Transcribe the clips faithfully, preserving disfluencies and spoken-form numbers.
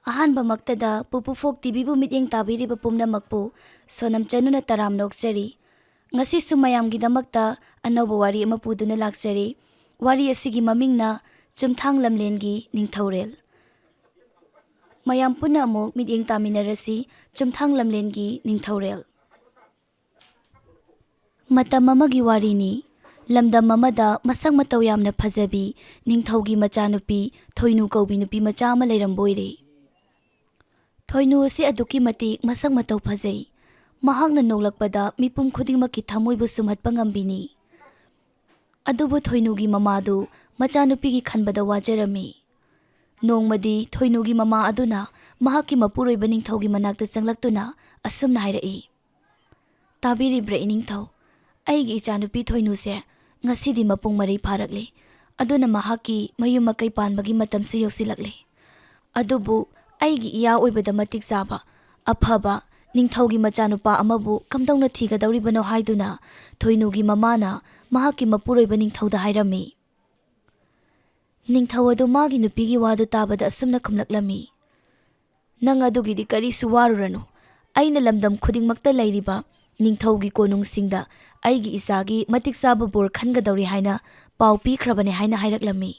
ꯑꯍꯥꯟꯕꯃꯛꯇꯗ ꯄꯨꯄꯨ ꯐꯣꯛ ꯇꯤꯚꯤꯕꯨ ꯃꯤꯠꯌꯦꯡ ꯇꯥꯕꯤꯔꯤꯕ ꯄꯨꯝꯅꯃꯛꯄꯨ ꯁꯣꯅꯝ ꯆꯅꯨꯅ ꯇꯔꯥꯝꯅ ꯑꯣꯛꯆꯔꯤ꯫ ꯉꯁꯤꯁꯨ ꯃꯌꯥꯝꯒꯤꯗꯃꯛꯇ ꯑꯅꯧꯕ ꯋꯥꯔꯤ ꯑꯃ ꯄꯨꯗꯨꯅ ꯂꯥꯛꯆꯔꯤ꯫ ꯋꯥꯔꯤ ꯑꯁꯤꯒꯤ ꯃꯃꯤꯡꯅ ꯆꯨꯝꯊꯥꯡ ꯂꯝꯂꯦꯟꯒꯤ ꯅꯤꯡꯊꯧꯔꯦꯜ꯫ ꯃꯌꯥꯝ ꯄꯨꯟꯅ ꯑꯃꯨꯛ ꯃꯤꯠꯌꯦꯡ ꯇꯥꯃꯤꯟꯅꯔꯁꯤ, ꯆꯨꯝꯊꯥꯡ ꯂꯝꯂꯦꯟꯒꯤ ꯅꯤꯡꯊꯧꯔꯦꯜ꯫ ꯃꯇꯝ ꯑꯃꯒꯤ ꯋꯥꯔꯤꯅꯤ꯫ ꯂꯝꯗꯝ ꯑꯃꯗ ꯃꯁꯛ ꯃꯇꯧ ꯌꯥꯝꯅ ꯐꯖꯕꯤ ꯅꯤꯡꯊꯧꯒꯤ ꯃꯆꯥꯅꯨꯄꯤ ꯊꯣꯏꯅꯨ ꯀꯧꯕꯤ ꯅꯨꯄꯤ ꯃꯆꯥ ꯑꯃ ꯂꯩꯔꯝꯕ ꯑꯣꯏꯔꯦ꯫ ꯊꯣꯏꯅꯨ ꯑꯁꯤ ꯑꯗꯨꯛꯀꯤ ꯃꯇꯤꯛ ꯃꯁꯛ ꯃꯇꯧ ꯐꯖꯩ꯫ ꯃꯍꯥꯛꯅ ꯅꯣꯛꯂꯛꯄꯗ ꯃꯤꯄꯨꯝ ꯈꯨꯗꯤꯡꯃꯛꯀꯤ ꯊꯃꯣꯏꯕꯨ ꯁꯨꯝꯍꯠꯄ ꯉꯝꯕꯤꯅꯤ꯫ ꯑꯗꯨꯕꯨ ꯊꯣꯏꯅꯨꯒꯤ ꯃꯃꯥꯗꯨ ꯃꯆꯥꯅꯨꯄꯤꯒꯤ ꯈꯟꯕꯗ ꯋꯥꯖꯔꯝꯃꯤ꯫ ꯅꯣꯡꯃꯗꯤ ꯊꯣꯏꯅꯨꯒꯤ ꯃꯃꯥ ꯑꯗꯨꯅ ꯃꯍꯥꯛꯀꯤ ꯃꯄꯨꯔꯣꯏꯕ ꯅꯤꯡꯊꯧꯒꯤ ꯃꯅꯥꯛꯇ ꯆꯪꯂꯛꯇꯨꯅ ꯑꯁꯨꯝꯅ ꯍꯥꯏꯔꯛꯏ, "ꯇꯥꯕꯤꯔꯤꯕ꯭ꯔꯥ ꯏꯅꯤꯡꯊꯧ? ꯑꯩꯒꯤ ꯏꯆꯥꯅꯨꯄꯤ ꯊꯣꯏꯅꯨꯁꯦ ꯉꯁꯤꯗꯤ ꯃꯄꯨꯡ ꯃꯔꯩ ꯐꯥꯔꯛꯂꯦ꯫ ꯑꯗꯨꯅ ꯃꯍꯥꯛꯀꯤ ꯃꯌꯨꯝ ꯃꯀꯩ ꯄꯥꯟꯕꯒꯤ ꯃꯇꯝꯁꯨ ꯌꯧꯁꯤꯜꯂꯛꯂꯦ꯫ ꯑꯗꯨꯕꯨ ꯑꯩꯒꯤ ꯏꯌꯥ ꯑꯣꯏꯕꯗ ꯃꯇꯤꯛ ꯆꯥꯕ, ꯑꯐꯕ ꯅꯤꯡꯊꯧꯒꯤ ꯃꯆꯥꯅꯨꯄꯥ ꯑꯃꯕꯨ ꯀꯝꯗꯧꯅ ꯊꯤꯒꯗꯧꯔꯤꯕꯅꯣ?" ꯍꯥꯏꯗꯨꯅ ꯊꯣꯏꯅꯨꯒꯤ ꯃꯃꯥꯅ ꯃꯍꯥꯛꯀꯤ ꯃꯄꯨꯔꯣꯏꯕ ꯅꯤꯡꯊꯧꯗ ꯍꯥꯏꯔꯝꯃꯤ꯫ ꯅꯤꯡꯊꯧ ꯑꯗꯨ ꯃꯥꯒꯤ ꯅꯨꯄꯤꯒꯤ ꯋꯥꯗꯨ ꯇꯥꯕꯗ ꯑꯁꯨꯝꯅ ꯈꯨꯝꯂꯛꯂꯝꯃꯤ, "ꯅꯪ ꯑꯗꯨꯒꯤꯗꯤ ꯀꯔꯤꯁꯨ ꯋꯥꯔꯨꯔꯅꯨ꯫ ꯑꯩꯅ ꯂꯝꯗꯝ ꯈꯨꯗꯤꯡꯃꯛꯇ ꯂꯩꯔꯤꯕ ꯅꯤꯡꯊꯧꯒꯤ ꯀꯣꯅꯨꯡꯁꯤꯡꯗ ꯑꯩꯒꯤ ꯏꯆꯥꯒꯤ ꯃꯇꯤꯛ ꯆꯥꯕ ꯕꯣꯔ ꯈꯟꯒꯗꯧꯔꯤ ꯍꯥꯏꯅ ꯄꯥꯎ ꯄꯤꯈ꯭ꯔꯕꯅꯤ" ꯍꯥꯏꯅ ꯍꯥꯏꯔꯛꯂꯝꯃꯤ꯫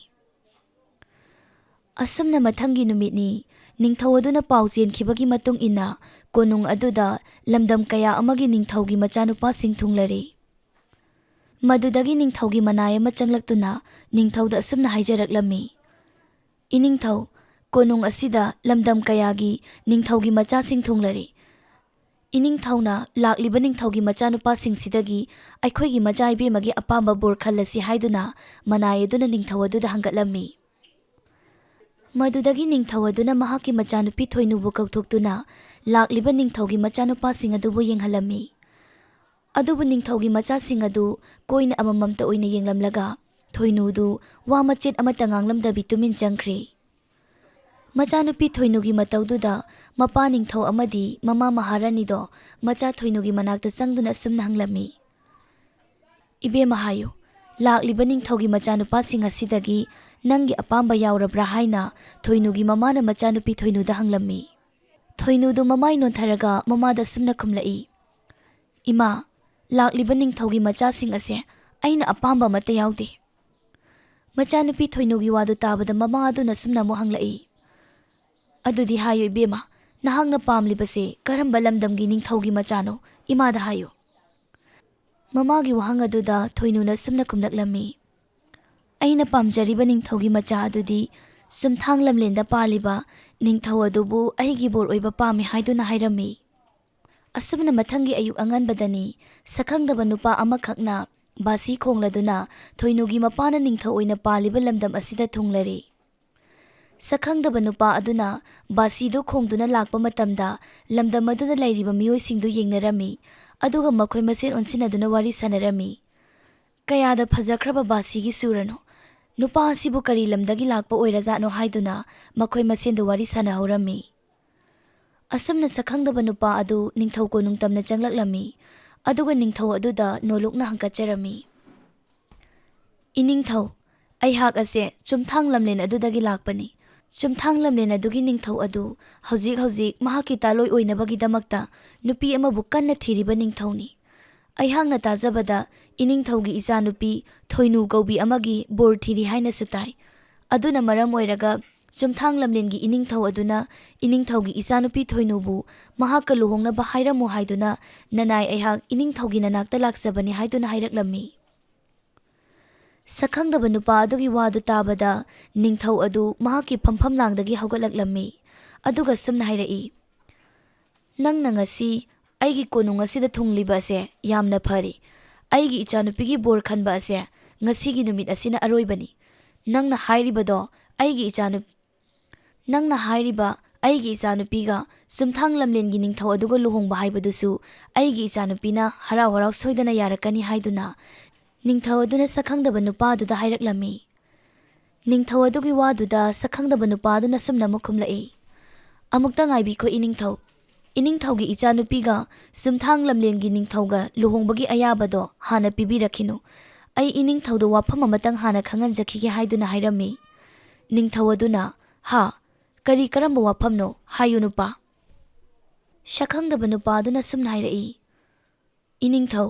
ꯑꯁꯨꯝꯅ ꯃꯊꯪꯒꯤ ꯅꯨꯃꯤꯠꯅꯤ꯫ ꯅꯤꯡꯊꯧ ꯑꯗꯨꯅ ꯄꯥꯎ ꯆꯦꯟꯈꯤꯕꯒꯤ ꯃꯇꯨꯡ ꯏꯟꯅ ꯀꯣꯅꯨꯡ ꯑꯗꯨꯗ ꯂꯝꯗꯝ ꯀꯌꯥ ꯑꯃꯒꯤ ꯅꯤꯡꯊꯧꯒꯤ ꯃꯆꯥꯅꯨꯄꯥꯁꯤꯡ ꯊꯨꯡꯂꯔꯦ꯫ ꯃꯗꯨꯗꯒꯤ ꯅꯤꯡꯊꯧꯒꯤ ꯃꯅꯥꯏ ꯑꯃ ꯆꯪꯂꯛꯇꯨꯅ ꯅꯤꯡꯊꯧꯗ ꯑꯁꯨꯝꯅ ꯍꯥꯏꯖꯔꯛꯂꯝꯃꯤ, "ꯏꯅꯤꯡꯊꯧ, ꯀꯣꯅꯨꯡ ꯑꯁꯤꯗ ꯂꯝꯗꯝ ꯀꯌꯥꯒꯤ ꯅꯤꯡꯊꯧꯒꯤ ꯃꯆꯥꯁꯤꯡ ꯊꯨꯡꯂꯔꯦ꯫ ꯏꯅꯤꯡꯊꯧꯅ ꯂꯥꯛꯂꯤꯕ ꯅꯤꯡꯊꯧꯒꯤ ꯃꯆꯥꯅꯨꯄꯥꯁꯤꯡꯁꯤꯗꯒꯤ ꯑꯩꯈꯣꯏꯒꯤ ꯃꯆꯥ ꯏꯕꯦꯝꯃꯒꯤ ꯑꯄꯥꯝꯕ ꯕꯣꯔ ꯈꯜꯂꯁꯤ" ꯍꯥꯏꯗꯨꯅ ꯃꯅꯥꯏ ꯑꯗꯨꯅ ꯅꯤꯡꯊꯧ ꯑꯗꯨꯗ ꯍꯪꯒꯠꯂꯝꯃꯤ꯫ ꯃꯗꯨꯗꯒꯤ ꯅꯤꯡꯊꯧ ꯑꯗꯨꯅ ꯃꯍꯥꯛꯀꯤ ꯃꯆꯥꯅꯨꯄꯤ ꯊꯣꯏꯅꯨꯕꯨ ꯀꯧꯊꯣꯛꯇꯨꯅ ꯂꯥꯛꯂꯤꯕ ꯅꯤꯡꯊꯧꯒꯤ ꯃꯆꯥꯅꯨꯄꯥꯁꯤꯡ ꯑꯗꯨꯕꯨ ꯌꯦꯡꯍꯜꯂꯝꯃꯤ꯫ ꯑꯗꯨꯕꯨ ꯅꯤꯡꯊꯧꯒꯤ ꯃꯆꯥꯁꯤꯡ ꯑꯗꯨ ꯀꯣꯏꯅ ꯑꯃꯃꯝꯇ ꯑꯣꯏꯅ ꯌꯦꯡꯂꯝꯂꯒ ꯊꯣꯏꯅꯨꯗꯨ ꯋꯥ ꯃꯆꯦꯠ ꯑꯃꯠꯇ ꯉꯥꯡꯂꯝꯗꯕꯤ ꯇꯨꯃꯤꯟ ꯆꯪꯈ꯭ꯔꯦ꯫ ꯃꯆꯥꯅꯨꯄꯤ ꯊꯣꯏꯅꯨꯒꯤ ꯃꯇꯧꯗꯨꯗ ꯃꯄꯥ ꯅꯤꯡꯊꯧ ꯑꯃꯗꯤ ꯃꯃꯥ ꯃꯍꯥꯔꯥꯅꯤꯗꯣ ꯃꯆꯥ ꯊꯣꯏꯅꯨꯒꯤ ꯃꯅꯥꯛꯇ ꯆꯪꯗꯨꯅ ꯑꯁꯨꯝꯅ ꯍꯪꯂꯝꯃꯤ, "ꯏꯕꯦꯝꯃ ꯍꯥꯏꯌꯨ, ꯂꯥꯛꯂꯤꯕ ꯅꯤꯡꯊꯧꯒꯤ ꯃꯆꯥꯅꯨꯄꯥꯁꯤꯡ ꯑꯁꯤꯗꯒꯤ "ꯅꯪꯒꯤ ꯑꯄꯥꯝꯕ ꯌꯥꯎꯔꯕ꯭ꯔꯥ?" ꯍꯥꯏꯅ ꯊꯣꯏꯅꯨꯒꯤ ꯃꯃꯥꯅ ꯃꯆꯥꯅꯨꯄꯤ ꯊꯣꯏꯅꯨꯗ ꯍꯪꯂꯝꯃꯤ꯫ ꯊꯣꯏꯅꯨꯗꯨ ꯃꯃꯥꯏ ꯅꯣꯟꯊꯔꯒ ꯃꯃꯥꯗ ꯁꯨꯝꯅ ꯈꯨꯝꯂꯛꯏ, "ꯏꯃꯥ, ꯂꯥꯛꯂꯤꯕ ꯅꯤꯡꯊꯧꯒꯤ ꯃꯆꯥꯁꯤꯡ ꯑꯁꯦ ꯑꯩꯅ ꯑꯄꯥꯝꯕ ꯑꯃꯠꯇ ꯌꯥꯎꯗꯦ꯫" ꯃꯆꯥꯅꯨꯄꯤ ꯊꯣꯏꯅꯨꯒꯤ ꯋꯥꯗꯨ ꯇꯥꯕꯗ ꯃꯃꯥ ꯑꯗꯨꯅ ꯁꯨꯝꯅ ꯑꯃꯨꯛ ꯍꯪꯂꯛꯏ, "ꯑꯗꯨꯗꯤ ꯍꯥꯏꯌꯨ ꯏꯕꯦꯝꯃ, ꯅꯍꯥꯛꯅ ꯄꯥꯝꯂꯤꯕꯁꯦ ꯀꯔꯝꯕ ꯂꯝꯗꯝꯒꯤ ꯅꯤꯡꯊꯧꯒꯤ ꯃꯆꯥꯅꯣ? ꯏꯃꯥꯗ ꯍꯥꯏꯌꯨ꯫" ꯃꯃꯥꯒꯤ ꯋꯥꯍꯪ ꯑꯗꯨꯗ ꯊꯣꯏꯅꯨꯅ ꯁꯨꯝꯅ ꯈꯨꯝꯂꯛꯂꯝꯃꯤ, "ꯑꯩꯅ ꯄꯥꯝꯖꯔꯤꯕ ꯅꯤꯡꯊꯧꯒꯤ ꯃꯆꯥ ꯑꯗꯨꯗꯤ ꯆꯨꯝꯊꯥꯡ ꯂꯝꯂꯦꯟꯗ ꯄꯥꯜꯂꯤꯕ ꯅꯤꯡꯊꯧ ꯑꯗꯨꯕꯨ ꯑꯩꯒꯤ ꯕꯣꯔ ꯑꯣꯏꯕ ꯄꯥꯝꯃꯤ" ꯍꯥꯏꯗꯨꯅ ꯍꯥꯏꯔꯝꯃꯤ꯫ ꯑꯁꯨꯝꯅ ꯃꯊꯪꯒꯤ ꯑꯌꯨꯛ ꯑꯉꯟꯕꯗꯅꯤ ꯁꯛꯈꯪꯗꯕ ꯅꯨꯄꯥ ꯑꯃꯈꯛꯅ ꯕꯥꯁꯤ ꯈꯣꯡꯂꯗꯨꯅ ꯊꯣꯏꯅꯨꯒꯤ ꯃꯄꯥꯅ ꯅꯤꯡꯊꯧ ꯑꯣꯏꯅ ꯄꯥꯜꯂꯤꯕ ꯂꯝꯗꯝ ꯑꯁꯤꯗ ꯊꯨꯡꯂꯔꯦ꯫ ꯁꯛꯈꯪꯗꯕ ꯅꯨꯄꯥ ꯑꯗꯨꯅ ꯕꯥꯁꯤꯗꯨ ꯈꯣꯡꯗꯨꯅ ꯂꯥꯛꯄ ꯃꯇꯝꯗ ꯂꯝꯗꯝ ꯑꯗꯨꯗ ꯂꯩꯔꯤꯕ ꯃꯤꯑꯣꯏꯁꯤꯡꯗꯨ ꯌꯦꯡꯅꯔꯝꯃꯤ, ꯑꯗꯨꯒ ꯃꯈꯣꯏ ꯃꯁꯦꯟ ꯑꯣꯟꯁꯤꯟꯅꯗꯨꯅ ꯋꯥꯔꯤ ꯁꯥꯟꯅꯔꯝꯃꯤ꯫ "ꯀꯌꯥꯗ ꯐꯖꯈ꯭ꯔꯕ ꯕꯥꯁꯤꯒꯤ ꯁꯨꯔꯅꯣ! ꯅꯨꯄꯥ ꯑꯁꯤꯕꯨ ꯀꯔꯤ ꯂꯝꯗꯒꯤ ꯂꯥꯛꯄ ꯑꯣꯏꯔꯖꯥꯠꯅꯣ?" ꯍꯥꯏꯗꯨꯅ ꯃꯈꯣꯏ ꯃꯁꯦꯟꯗꯨ ꯋꯥꯔꯤ ꯁꯥꯟꯅꯍꯧꯔꯝꯃꯤ꯫ ꯑꯁꯨꯝꯅ ꯁꯛꯈꯪꯗꯕ ꯅꯨꯄꯥ ꯑꯗꯨ ꯅꯤꯡꯊꯧ ꯀꯣꯅꯨꯡ ꯇꯝꯅ ꯆꯪꯂꯛꯂꯝꯃꯤ, ꯑꯗꯨꯒ ꯅꯤꯡꯊꯧ ꯑꯗꯨꯗ ꯅꯣꯜꯂꯨꯛꯅ ꯍꯪꯀꯠꯆꯔꯝꯃꯤ, "ꯏꯅꯤꯡꯊꯧ, ꯑꯩꯍꯥꯛ ꯑꯁꯦ ꯆꯨꯝꯊꯥꯡ ꯂꯝꯂꯦꯟ ꯑꯗꯨꯗꯒꯤ ꯂꯥꯛꯄꯅꯤ꯫ ꯆꯨꯝꯊꯥꯡ ꯂꯝꯂꯦꯟ ꯑꯗꯨꯒꯤ ꯅꯤꯡꯊꯧ ꯑꯗꯨ ꯍꯧꯖꯤꯛ ꯍꯧꯖꯤꯛ ꯃꯍꯥꯛꯀꯤ ꯇꯥꯂꯣꯏ ꯑꯣꯏꯅꯕꯒꯤꯗꯃꯛꯇ ꯅꯨꯄꯤ ꯑꯃꯕꯨ ꯀꯟꯅ ꯊꯤꯔꯤꯕ ꯅꯤꯡꯊꯧꯅꯤ꯫ ꯑꯩꯍꯥꯛꯅ ꯇꯥꯖꯕꯗ ꯏꯅꯤꯡꯊꯧꯒꯤ ꯏꯆꯥꯅꯨꯄꯤ ꯊꯣꯏꯅꯨ ꯀꯧꯕꯤ ꯑꯃꯒꯤ ꯕꯣꯔ ꯊꯤꯔꯤ ꯍꯥꯏꯅꯁꯨ ꯇꯥꯏ꯫ ꯑꯗꯨꯅ ꯃꯔꯝ ꯑꯣꯏꯔꯒ ꯆꯨꯝꯊꯥꯡ ꯂꯝꯂꯦꯟꯒꯤ ꯏꯅꯤꯡꯊꯧ ꯑꯗꯨꯅ ꯏꯅꯤꯡꯊꯧꯒꯤ ꯏꯆꯥꯅꯨꯄꯤ ꯊꯣꯏꯅꯨꯕꯨ ꯃꯍꯥꯛꯀ ꯂꯨꯍꯣꯡꯅꯕ ꯍꯥꯏꯔꯝꯃꯨ ꯍꯥꯏꯗꯨꯅ ꯅꯅꯥꯏ ꯑꯩꯍꯥꯛ ꯏꯅꯤꯡꯊꯧꯒꯤ ꯅꯅꯥꯛꯇ ꯂꯥꯛꯆꯕꯅꯤ" ꯍꯥꯏꯗꯨꯅ ꯍꯥꯏꯔꯛꯂꯝꯃꯤ꯫ ꯁꯛꯈꯪꯗꯕ ꯅꯨꯄꯥ ꯑꯗꯨꯒꯤ ꯋꯥꯗꯨ ꯇꯥꯕꯗ ꯅꯤꯡꯊꯧ ꯑꯗꯨ ꯃꯍꯥꯛꯀꯤ ꯐꯝꯐꯝ ꯂꯥꯡꯗꯒꯤ ꯍꯧꯒꯠꯂꯛꯂꯝꯃꯤ, ꯑꯗꯨꯒ ꯁꯨꯝꯅ ꯍꯥꯏꯔꯛꯏ, "ꯅꯪꯅ ꯉꯁꯤ ꯑꯩꯒꯤ ꯀꯣꯅꯨꯡ ꯑꯁꯤꯗ ꯊꯨꯡꯂꯤꯕ ꯑꯁꯦ ꯌꯥꯝꯅ ꯐꯔꯦ꯫ ꯑꯩꯒꯤ ꯏꯆꯥꯅꯨꯄꯤꯒꯤ ꯕꯣꯔ ꯈꯟꯕ ꯑꯁꯦ ꯉꯁꯤꯒꯤ ꯅꯨꯃꯤꯠ ꯑꯁꯤꯅ ꯑꯔꯣꯏꯕꯅꯤ꯫ ꯅꯪꯅ ꯍꯥꯏꯔꯤꯕꯗꯣ ꯑꯩꯒꯤ ꯏꯆꯥꯅꯨ-, ꯅꯪꯅ ꯍꯥꯏꯔꯤꯕ ꯑꯩꯒꯤ ꯏꯆꯥꯅꯨꯄꯤꯒ ꯆꯨꯝꯊꯥꯡ ꯂꯝꯂꯦꯟꯒꯤ ꯅꯤꯡꯊꯧ ꯑꯗꯨꯒ ꯂꯨꯍꯣꯡꯕ ꯍꯥꯏꯕꯗꯨꯁꯨ ꯑꯩꯒꯤ ꯏꯆꯥꯅꯨꯄꯤꯅ ꯍꯔꯥꯎ ꯍꯔꯥꯎ ꯁꯣꯏꯗꯅ ꯌꯥꯔꯛꯀꯅꯤ" ꯍꯥꯏꯗꯨꯅ ꯅꯤꯡꯊꯧ ꯑꯗꯨꯅ ꯁꯛꯈꯪꯗꯕ ꯅꯨꯄꯥ ꯑꯗꯨꯗ ꯍꯥꯏꯔꯛꯂꯝꯃꯤ꯫ ꯅꯤꯡꯊꯧ ꯑꯗꯨꯒꯤ ꯋꯥꯗꯨꯗ ꯁꯛꯈꯪꯗꯕ ꯅꯨꯄꯥ ꯑꯗꯨꯅ ꯁꯨꯝꯅ ꯑꯃꯨꯛ ꯈꯨꯝꯂꯛꯏ, "ꯑꯃꯨꯛꯇ ꯉꯥꯏꯕꯤꯈꯣ ꯏꯅꯤꯡꯊꯧ꯫ ꯏꯅꯤꯡꯊꯧꯒꯤ ꯏꯆꯥꯅꯨꯄꯤꯒ ꯆꯨꯝꯊꯥꯡ ꯂꯝꯂꯦꯟꯒꯤ ꯅꯤꯡꯊꯧꯒ ꯂꯨꯍꯣꯡꯕꯒꯤ ꯑꯌꯥꯕꯗꯣ ꯍꯥꯟꯅ ꯄꯤꯕꯤꯔꯛꯈꯤꯅꯨ꯫ ꯑꯩ ꯏꯅꯤꯡꯊꯧꯗ ꯋꯥꯐꯝ ꯑꯃꯇꯪ ꯍꯥꯟꯅ ꯈꯪꯍꯟꯖꯈꯤꯒꯦ" ꯍꯥꯏꯗꯨꯅ ꯍꯥꯏꯔꯝꯃꯤ꯫ ꯅꯤꯡꯊꯧ ꯑꯗꯨꯅ, "ꯍꯥ? ꯀꯔꯤ, ꯀꯔꯝꯕ ꯋꯥꯐꯝꯅꯣ? ꯍꯥꯏꯌꯨ ꯅꯨꯄꯥ꯫" ꯁꯛꯈꯪꯗꯕ ꯅꯨꯄꯥ ꯑꯗꯨꯅ ꯁꯨꯝꯅ ꯍꯥꯏꯔꯛꯏ, "ꯏꯅꯤꯡꯊꯧ,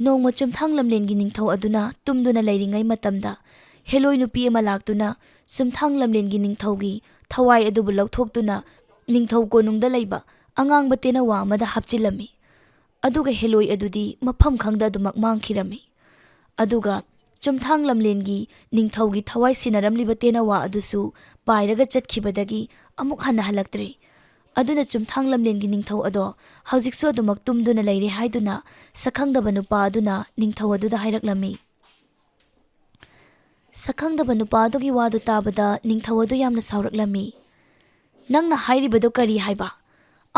ꯅꯣꯡꯃ ꯆꯨꯝꯊꯥꯡ ꯂꯝꯂꯦꯟꯒꯤ ꯅꯤꯡꯊꯧ ꯑꯗꯨꯅ ꯇꯨꯝꯗꯨꯅ ꯂꯩꯔꯤꯉꯩ ꯃꯇꯝꯗ ꯍꯦꯂꯣꯏ ꯅꯨꯄꯤ ꯑꯃ ꯂꯥꯛꯇꯨꯅ ꯆꯨꯝꯊꯥꯡ ꯂꯝꯂꯦꯟꯒꯤ ꯅꯤꯡꯊꯧꯒꯤ ꯊꯋꯥꯏ ꯑꯗꯨꯕꯨ ꯂꯧꯊꯣꯛꯇꯨꯅ ꯅꯤꯡꯊꯧ ꯀꯣꯅꯨꯡꯗ ꯂꯩꯕ ꯑꯉꯥꯡꯕ ꯇꯦꯅꯋꯥ ꯑꯃꯗ ꯍꯥꯞꯆꯤꯜꯂꯝꯃꯤ꯫ ꯑꯗꯨꯒ ꯍꯦꯂꯣꯏ ꯑꯗꯨꯗꯤ ꯃꯐꯝ ꯈꯪꯗ ꯑꯗꯨꯃꯛ ꯃꯥꯡꯈꯤꯔꯝꯃꯤ꯫ ꯑꯗꯨꯒ ꯆꯨꯝꯊꯥꯡ ꯂꯝꯂꯦꯟꯒꯤ ꯅꯤꯡꯊꯧꯒꯤ ꯊꯋꯥꯏ ꯁꯤꯟꯅꯔꯝꯂꯤꯕ ꯇꯦꯅꯋꯥ ꯑꯗꯨꯁꯨ ꯄꯥꯏꯔꯒ ꯆꯠꯈꯤꯕꯗꯒꯤ ꯑꯃꯨꯛ ꯍꯟꯅ ꯍꯜꯂꯛꯇ꯭ꯔꯦ꯫ ꯑꯗꯨꯅ ꯆꯨꯝꯊꯥꯡ ꯂꯝꯂꯦꯟꯒꯤ ꯅꯤꯡꯊꯧ ꯑꯗꯣ ꯍꯧꯖꯤꯛꯁꯨ ꯑꯗꯨꯃꯛ ꯇꯨꯝꯗꯨꯅ ꯂꯩꯔꯦ" ꯍꯥꯏꯗꯨꯅ ꯁꯛꯈꯪꯗꯕ ꯅꯨꯄꯥ ꯑꯗꯨꯅ ꯅꯤꯡꯊꯧ ꯑꯗꯨꯗ ꯍꯥꯏꯔꯛꯂꯝꯃꯤ꯫ ꯁꯛꯈꯪꯗꯕ ꯅꯨꯄꯥ ꯑꯗꯨꯒꯤ ꯋꯥꯗꯨ ꯇꯥꯕꯗ ꯅꯤꯡꯊꯧ ꯑꯗꯨ ꯌꯥꯝꯅ ꯁꯥꯎꯔꯛꯂꯝꯃꯤ꯫ "ꯅꯪꯅ ꯍꯥꯏꯔꯤꯕꯗꯨ ꯀꯔꯤ ꯍꯥꯏꯕ?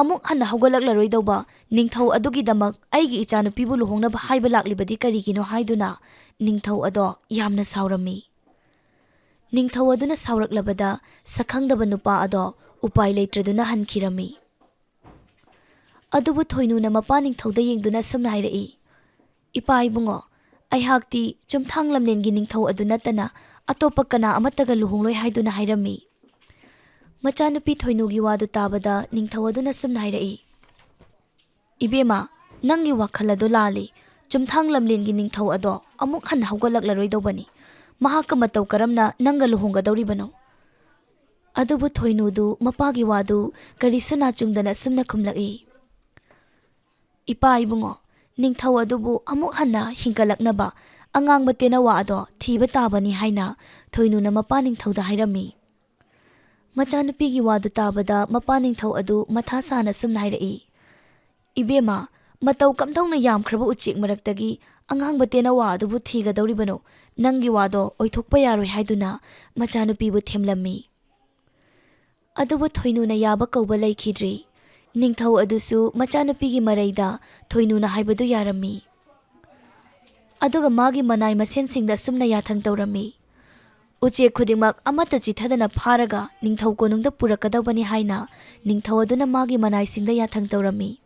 ꯑꯃꯨꯛ ꯍꯟꯅ ꯍꯧꯒꯠꯂꯛꯂꯔꯣꯏꯗꯧꯕ ꯅꯤꯡꯊꯧ ꯑꯗꯨꯒꯤꯗꯃꯛ ꯑꯩꯒꯤ ꯏꯆꯥꯅꯨꯄꯤꯕꯨ ꯂꯨꯍꯣꯡꯅꯕ ꯍꯥꯏꯕ ꯂꯥꯛꯂꯤꯕꯗꯤ ꯀꯔꯤꯒꯤꯅꯣ?" ꯍꯥꯏꯗꯨꯅ ꯅꯤꯡꯊꯧ ꯑꯗꯣ ꯌꯥꯝꯅ ꯁꯥꯎꯔꯝꯃꯤ꯫ ꯅꯤꯡꯊꯧ ꯑꯗꯨꯅ ꯁꯥꯎꯔꯛꯂꯕꯗ ꯁꯛꯈꯪꯗꯕ ꯅꯨꯄꯥ ꯑꯗꯣ ꯎꯄꯥꯏ ꯂꯩꯇ꯭ꯔꯗꯨꯅ ꯍꯟꯈꯤꯔꯝꯃꯤ꯫ ꯑꯗꯨꯕꯨ ꯊꯣꯏꯅꯨꯅ ꯃꯄꯥ ꯅꯤꯡꯊꯧꯗ ꯌꯦꯡꯗꯨꯅ ꯑꯁꯨꯝꯅ ꯍꯥꯏꯔꯛꯏ, "ꯏꯄꯥ ꯏꯕꯨꯡꯉꯣ, ꯑꯩꯍꯥꯛꯇꯤ ꯆꯨꯝꯊꯥꯡ ꯂꯝꯂꯦꯟꯒꯤ ꯅꯤꯡꯊꯧ ꯑꯗꯨ ꯅꯠꯇꯅ ꯑꯇꯣꯞꯄ ꯀꯅꯥ ꯑꯃꯠꯇꯒ ꯂꯨꯍꯣꯡꯂꯣꯏ" ꯍꯥꯏꯗꯨꯅ ꯍꯥꯏꯔꯝꯃꯤ꯫ ꯃꯆꯥꯅꯨꯄꯤ ꯊꯣꯏꯅꯨꯒꯤ ꯋꯥꯗꯨ ꯇꯥꯕꯗ ꯅꯤꯡꯊꯧ ꯑꯗꯨꯅ ꯑꯁꯨꯝꯅ ꯍꯥꯏꯔꯛꯏ, "ꯏꯕꯦꯝꯃ, ꯅꯪꯒꯤ ꯋꯥꯈꯜ ꯑꯗꯣ ꯂꯥꯜꯂꯤ꯫ ꯆꯨꯝꯊꯥꯡ ꯂꯝꯂꯦꯟꯒꯤ ꯅꯤꯡꯊꯧ ꯑꯗꯣ ꯑꯃꯨꯛ ꯍꯟꯅ ꯍꯧꯒꯠꯂꯛꯂꯔꯣꯏꯗꯧꯕꯅꯤ꯫ ꯃꯍꯥꯛꯀ ꯃꯇꯧ ꯀꯔꯝꯅ ꯅꯪꯒ ꯂꯨꯍꯣꯡꯒꯗꯧꯔꯤꯕꯅꯣ?" ꯑꯗꯨꯕꯨ ꯊꯣꯏꯅꯨꯗꯨ ꯃꯄꯥꯒꯤ ꯋꯥꯗꯨ ꯀꯔꯤꯁꯨ ꯅꯥꯆꯨꯡꯗꯅ ꯑꯁꯨꯝꯅ ꯈꯨꯝꯂꯛꯏ, "ꯏꯄꯥ ꯏꯕꯨꯡꯉꯣ, ꯅꯤꯡꯊꯧ ꯑꯗꯨꯕꯨ ꯑꯃꯨꯛ ꯍꯟꯅ ꯍꯤꯡꯒꯠꯂꯛꯅꯕ ꯑꯉꯥꯡꯕ ꯇꯦꯅꯋꯥ ꯑꯗꯣ ꯊꯤꯕ ꯇꯥꯕꯅꯤ" ꯍꯥꯏꯅ ꯊꯣꯏꯅꯨꯅ ꯃꯄꯥ ꯅꯤꯡꯊꯧꯗ ꯍꯥꯏꯔꯝꯃꯤ꯫ ꯃꯆꯥꯅꯨꯄꯤꯒꯤ ꯋꯥꯗꯨ ꯇꯥꯕꯗ ꯃꯄꯥ ꯅꯤꯡꯊꯧ ꯑꯗꯨ ꯃꯊꯥ ꯁꯥꯅ ꯁꯨꯝꯅ ꯍꯥꯏꯔꯛꯏ, "ꯏꯕꯦꯝꯃ, ꯃꯇꯧ ꯀꯝꯗꯧꯅ ꯌꯥꯝꯈ꯭ꯔꯕ ꯎꯆꯦꯛ ꯃꯔꯛꯇꯒꯤ ꯑꯉꯥꯡꯕ ꯇꯦꯅꯋꯥ ꯑꯗꯨꯕꯨ ꯊꯤꯒꯗꯧꯔꯤꯕꯅꯣ? ꯅꯪꯒꯤ ꯋꯥꯗꯣ ꯑꯣꯏꯊꯣꯛꯄ ꯌꯥꯔꯣꯏ" ꯍꯥꯏꯗꯨꯅ ꯃꯆꯥꯅꯨꯄꯤꯕꯨ ꯊꯦꯝꯂꯝꯃꯤ꯫ ꯑꯗꯨꯕꯨ ꯊꯣꯏꯅꯨꯅ ꯌꯥꯕ ꯀꯧꯕ ꯂꯩꯈꯤꯗ꯭ꯔꯤ꯫ ꯅꯤꯡꯊꯧ ꯑꯗꯨꯁꯨ ꯃꯆꯥꯅꯨꯄꯤꯒꯤ ꯃꯔꯩꯗ ꯊꯣꯏꯅꯨꯅ ꯍꯥꯏꯕꯗꯨ ꯌꯥꯔꯝꯃꯤ꯫ ꯑꯗꯨꯒ ꯃꯥꯒꯤ ꯃꯅꯥꯏ ꯃꯁꯦꯟꯁꯤꯡꯗ ꯑꯁꯨꯝꯅ ꯌꯥꯊꯪ ꯇꯧꯔꯝꯃꯤ, "ꯎꯆꯦꯛ ꯈꯨꯗꯤꯡꯃꯛ ꯑꯃꯠꯇ ꯆꯤꯠꯊꯗꯅ ꯐꯥꯔꯒ ꯅꯤꯡꯊꯧ ꯀꯣꯅꯨꯡꯗ ꯄꯨꯔꯛꯀꯗꯧꯕꯅꯤ" ꯍꯥꯏꯅ ꯅꯤꯡꯊꯧ ꯑꯗꯨꯅ ꯃꯥꯒꯤ ꯃꯅꯥꯏꯁꯤꯡꯗ ꯌꯥꯊꯪ ꯇꯧꯔꯝꯃꯤ꯫